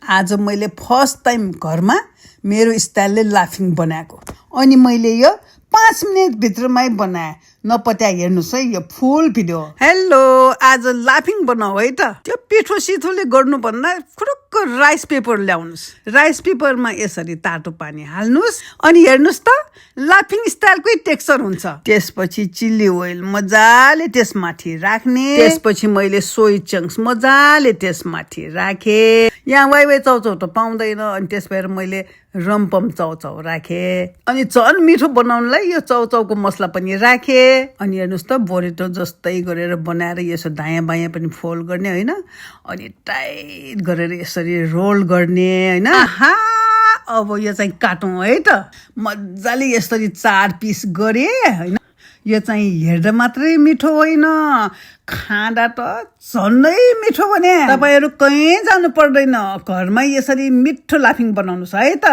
आज मैले first time घरमा मेरो स्टाइलले लाफिङ बनाएको अनि मैले यो 5 मिनेटभित्रमै बनाएँ। नपत्या हेर्नुहोस् है यो फुल भिडियो। हेलो, आज लाफिङ बनाऊ है त। त्यो पिठो सिथोले गर्नुभन्दा फुरुक्क राइस पेपर ल्याउनुहोस्। राइस पेपरमा यसरी तातो पानी हाल्नुहोस् अनि हेर्नुहोस् त लाफिङ स्टाइलकै टेक्सचर हुन्छ। त्यसपछि चिल्ली ओइल मजाले त्यसमाथि राख्ने। त्यसपछि मैले सोया चङ्क्स मजाले त्यसमाथि राखे। यहाँ वाइ चाउचाउ त पाउँदैन अनि त्यस भएर मैले रम्पम चाउचाउ राखे। अनि झन् मिठो बनाउनलाई यो चाउचाउको मसला पनि राखे। अनि हेर्नुहोस् त बोरेटो जस्तै गरेर बनाएर यसो दायाँ बायाँ पनि फोल्ड गर्ने होइन, अनि टाइट गरेर यसरी रोल गर्ने होइन। अब यो चाहिँ काटौँ है त। मजाले यसरी 4 पिस गरे होइन। यो चाहिँ हेर्दा मात्रै मिठो होइन, खाँदा त झन्डै मिठो भने। तपाईँहरू कहीँ जानु पर्दैन, घरमै यसरी मिठो लाफिङ बनाउनुहोस् है त।